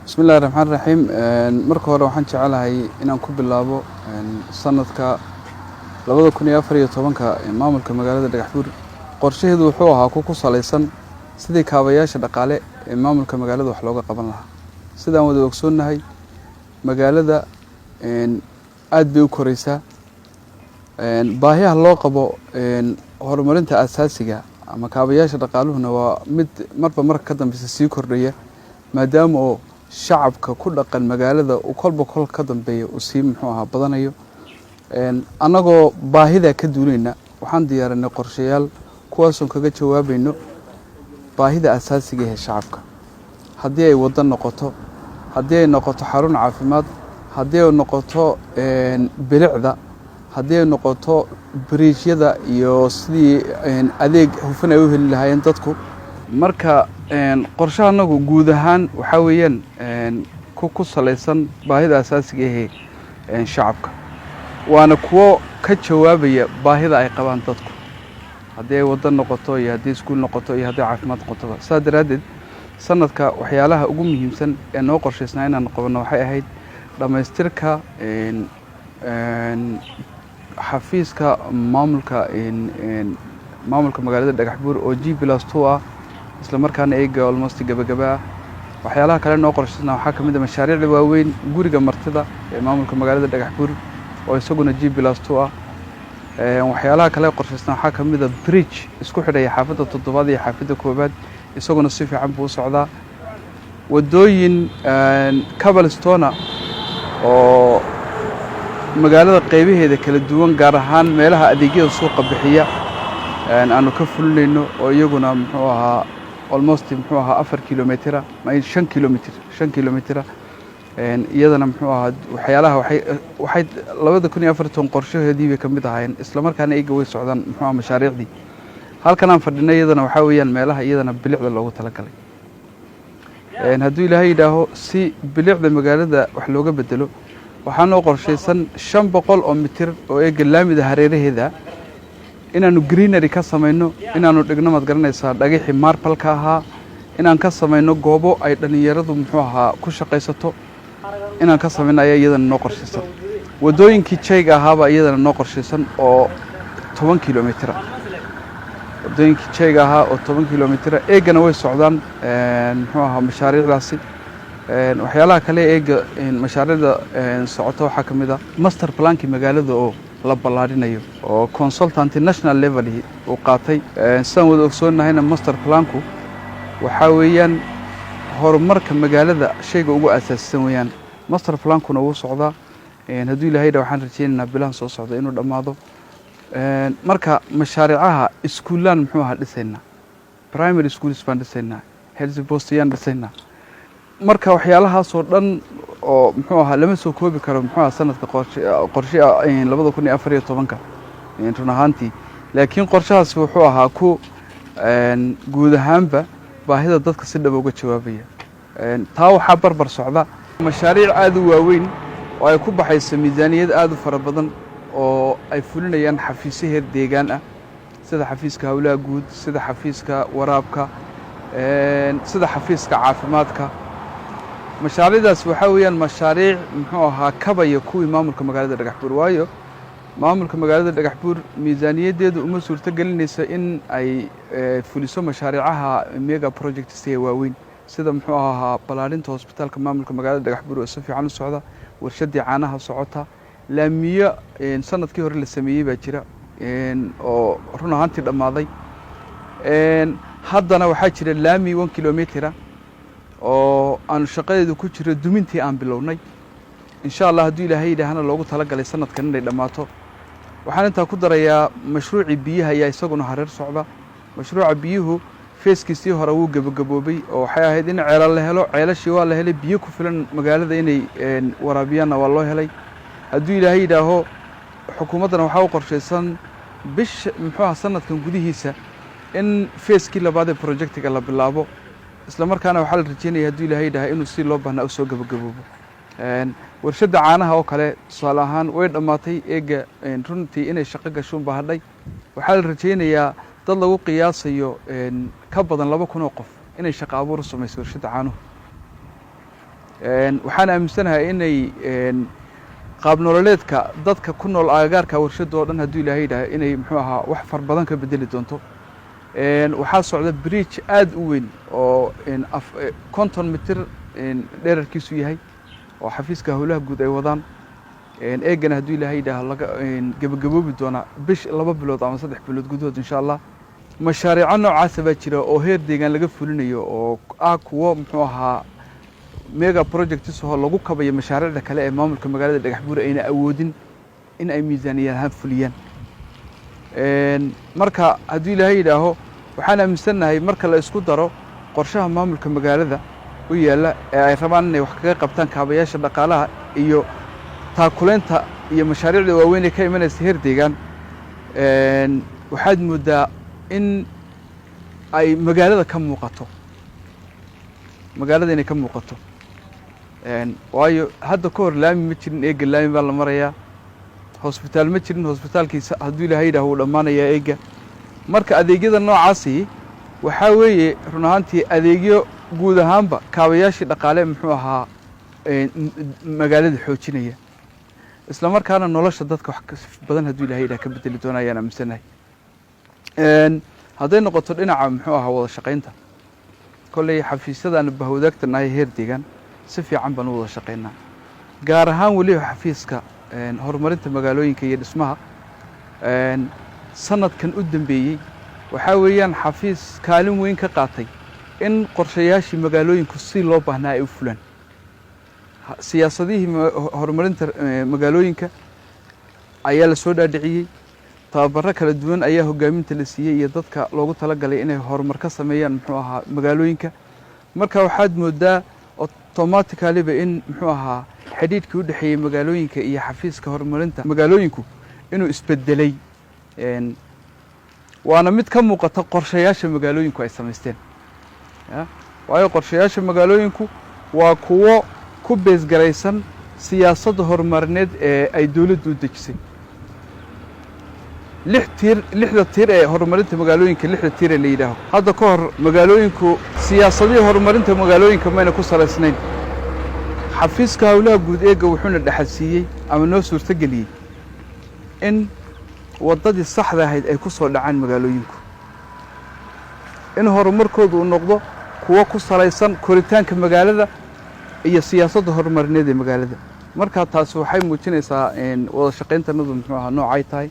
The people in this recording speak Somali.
Bismi illahi raxmaan raxiim. Marka hore waxaan jecelahay inaan ku bilaabo sanadka 2014-ka. Maamulka magaalada Dhagaxbuur qorshaheedu wuxuu ahaa ku salaysan sidii kaabayaasha dhaqaale ee maamulka magaalada wax looga qaban lahaa. Sidaan wada ogsoonnahay, magaalada aada bay u koreysaa. Baahiyaha loo qabo horumarinta asaasiga ama kaabayaasha dhaqaaluhuna waa mid marba marka ka dambeysa sii kordhaya, maadaama oo shacabka ku dhaqan magaalada uu kolba kol ka dambeeya uu sii, muxuu ahaa, badanayo. Annagoo baahida ka duulayna, waxaan diyaarinay qorshayaal kuwaasoon kaga jawaabayno baahida asaasiga ee shacabka, haddii ay waddo noqoto, haddii ay noqoto xarun caafimaad, haddii ay noqoto bilicda, haddii ay noqoto biriijyada iyo sidii adeeg hufan ay u heli lahaayeen dadku. Marka qorshaha anagu guud ahaan waxaa weeyaan ku salaysan baahida asaasiga ahee shacabka, waana kuwo ka jawaabaya baahida ay qabaan dadku, haddii ay waddo noqoto iyo haddii iskuul noqoto iyo haddii caafimaad noqotoba. Saas daraaddeed, sanadka waxyaalaha ugu muhiimsan ee noo qorshaysnaa inaan qabanno waxay ahayd dhammaystirka xafiiska maamulka magaalada Dhagaxbuur oo G+2 ah, isla markaana eega almost gabagaba ah. Waxyaalaha kale noo qorshaysnaa waxaa ka mid ah mashaariicda waaweyn, guriga martida ee maamulka magaalada Dhagaxbuur oo isaguna G+2 ah. Waxyaalaha kale qorshaysnaa waxaa ka mid ah bridge isku xidhaya xaafadda toddobaad iyo xaafadda koowaad, isaguna si fiican buu u socdaa. Waddooyin cobblestone oo magaalada qaybaheeda kala duwan, gaar ahaan meelaha adeegyada suuqa bixiya, aanu ka fulinayno, oo iyaguna, muxuu ahaa, almost, muxuu ahaa, 4 kilomitira, 5 kilomitr, 5 kilomitira. Iyadana, muxuu ahaa, waxyaalaha waxay 2014 qorshaheedii bay ka mid ahaayeen, isla markaana iyaga way socdaan, muxuu ahaa, mashaariicdii. Halkan aan fadhinay iyadana waxaa weeyaan meelaha iyadana bilicda loogu talagalay. Hadduu Ilaahay yidhaaho, si bilicda magaalada wax looga bedelo, waxaa noo qorshaysan 500 oo mitir oo eega laamida hareeraheeda inaanu greenery ka samayno, inaanu dhigno, maad garanaysaa, dhagixii marble-ka ahaa, inaan ka samayno goobo ay dhallinyaradu, muxuu ahaa, ku shaqaysato inaan ka samayno ayaa iyadana noo qorshaysan. Waddooyinkii jayga ahaabaa iyadana noo qorshaysan oo 10 kilomitira, waddooyinkii jayga ahaa oo 10 kilomitira, eegana way socdaan, muxuu ahaa, mashaariicdaasi. Waxyaalaha kale eega mashaariicda socota waxaa ka mid ah master plan-kii magaalada oo la ballaarinayo oo consultant national level uu qaatay. Sidaan wada ogsoonnahayna, master plan-ku waxaa weeyaan horumarka magaalada shayga ugu asaasisan weeyaan. Master plan-kuna wuu socdaa. Hadduu Ilahay dha, waxaan rajaynaynaa bilahan soo socda inuu dhammaado. Marka mashaariicaha iskuullaan, muxuu ahaa, dhisaynaa, primary schools baan dhisaynaa, health post ayaan dhisaynaa. Marka waxyaalahaasoo dhan oo, muxuu ahaa, lama soo koobi karo, muxuu ahaa, sanadka qorshe 2014-ka run ahaantii. Laakiin qorshahaasi wuxuu ahaa ku guud ahaanba baahida dadka si dhab uga jawaabaya. Taa waxaa barbar socda mashaariic aada u waaweyn oo ay ku baxayso miisaaniyad aada u fara badan oo ay fulinayaan xafiisyo heer deegaan ah, sida xafiiska howlaha guud, sida xafiiska waraabka, sida xafiiska caafimaadka. Mashaariicdaas waxaa weeyaan mashaariic, muxuu ahaa, kabaya kuwii maamulka magaalada Dhagaxbuur, waayo maamulka magaalada Dhagaxbuur miisaaniyaddeedu uma suurto gelinayso in ay fuliso mashaariicaha mega projects ee waaweyn, sida, muxuu ahaa, ballaarinta hosbitaalka maamulka magaalada Dhagaxbuur oo si fiican u socda, warshaddii caanaha socota, laamiyo sanadkii hore la sameeyey baa jira oo run ahaantii dhammaaday. Haddana waxaa jira laami 1 kilomitera oo aanu shaqadeedu ku jiro, dumintii aan bilownay. Insha Allah, hadduu Ilaahay yidhaahna, loogu talagalay sanadkan inay dhammaato. Waxaan intaa ku darayaa mashruucii biyaha ayaa isaguna hareer socda. Mashruuca biyuhu phase-kiisii hore wuu gebagaboobay, oo waxay ahayd in ceelal la helo. Ceelashii waa la helay, biyo ku filan magaalada inay waraabiyaanna waa loo helay. Hadduu Ilaahay yidhaaho, xukuumaddana waxaa u qorshaysan bisha, muxuu aha, sanadkan gudihiisa in phase-kii labaad ee project-iga la bilaabo, isla markaana waxaa la rajeynaya, hadduu Ilaahay yidhaha, inuu si loo baahnaa usoo gebagaboobo. Warshadda caanaha oo kale, tusaale ahaan, way dhammaatay eega, runtii inay shaqo gashuun baa hadhay. Waxaa la rajeynayaa dad lagu qiyaasayo ka badan 2000 oo qof inay shaqo abuur u samayso warshadda caanuhu. Waxaan aaminsanahay inay qaab nololeedka dadka ku nool agagaarka warshadda oo dhan, hadduu Ilaahay yidhaaho, inay muxuu ahaa wax far badan ka bedeli doonto. Waxaa socda bridge aad u weyn oo 50 mitir dherarkiisu yahay oo xafiiska howlaha guud ay wadaan. Eegana hadduu Ilaahay yidhaaho laga gebagaboobi doonaa bish, 2 bilood ama 3 bilood gudahood, insha Allah. Mashaariico noocaasa baa jira oo heer deegaan laga fulinayo oo ah kuwo muxuu ahaa mega projects oo lagu kabayo mashaariicda kale ee maamulka magaalada Dhagaxbuur ayna awoodin in ay miisaaniyad ahaan fuliyaan. Marka hadduu Ilaahay yidhaaho, waxaan aaminsannahay marka la isku daro qorshaha maamulka magaalada u yaalla ee ay rabaan inay wax kaga qabtaan kaabayaasha dhaqaalaha iyo taakuleynta iyo mashaariicda waaweyn ee ka imanaysa heer deegaan, waxaad mooddaa in ay magaalada ka muuqato, magaalada inay ka muuqato. Waayo hadda ka hor laami ma jirin, eega laami baa la marayaa. Hosbitaal ma jirin, hosbitaalkiisa hadduu Ilaahay yidhaho wuu dhammaanayaa eega. Marka adeegyada noocaasi waxaa weeye run ahaantii adeegyo guud ahaanba kaabayaashii dhaqaale muxuu ahaa magaalada xoojinaya, isla markaana nolosha dadka wax badan hadduu Ilahay yidhaha ka bedeli doona ayaan aaminsanahay. Hadday noqoto dhinaca muxuu ahaa wada shaqaynta, kolley xafiisyadaanu bahwadaagta nahay heer deegaan si fiican baan u wada shaqaynaa, gaar ahaan weliba xafiiska horumarinta magaalooyinka iyo dhismaha. Sanadkan u dambeeyey waxaa weeyaan xafiis kaalin weyn ka qaatay in qorshayaashii magaalooyinku si loo baahnaa ay u fulaan. Siyaasadihii horumarinta magaalooyinka ayaa la soo dhaadhiciyey, tababaro kala duwan ayaa hogaaminta la siiyey iyo dadka loogu talagalay inay horumar ka sameeyaan muxuu ahaa magaalooyinka. Marka waxaad moodaa automatically-ba in muxuu ahaa xidhiidhkii u dhexeeyey magaalooyinka iyo xafiiska horumarinta magaalooyinku inuu isbedelay, waana mid ka muuqata qorshayaasha magaalooyinku ay samaysteen. Waayo qorshayaasha magaalooyinku waa kuwo ku beesgaraysan siyaasadda horumarineed ee ay dowladdu u dejisay. Lix tiir, lixda tiir ee horumarinta magaalooyinka, lixda tiir ee la yidhaaho, hadda ka hor magaalooyinku siyaasadihii horumarinta magaalooyinka mayna ku salaysnayn. Xafiiska howlaha guud eega wuxuuna dhexalsiiyey ama noo suurtogeliyey in waddadii saxda ahayd ay ku soo dhacaan magaalooyinku, in horumarkoodu uu noqdo kuwo ku salaysan koritaanka magaalada iyo siyaasadda horumarineed ee magaalada. Marka taasi waxay muujinaysaa wada shaqayntanadu muxuu ahaa noocay tahay.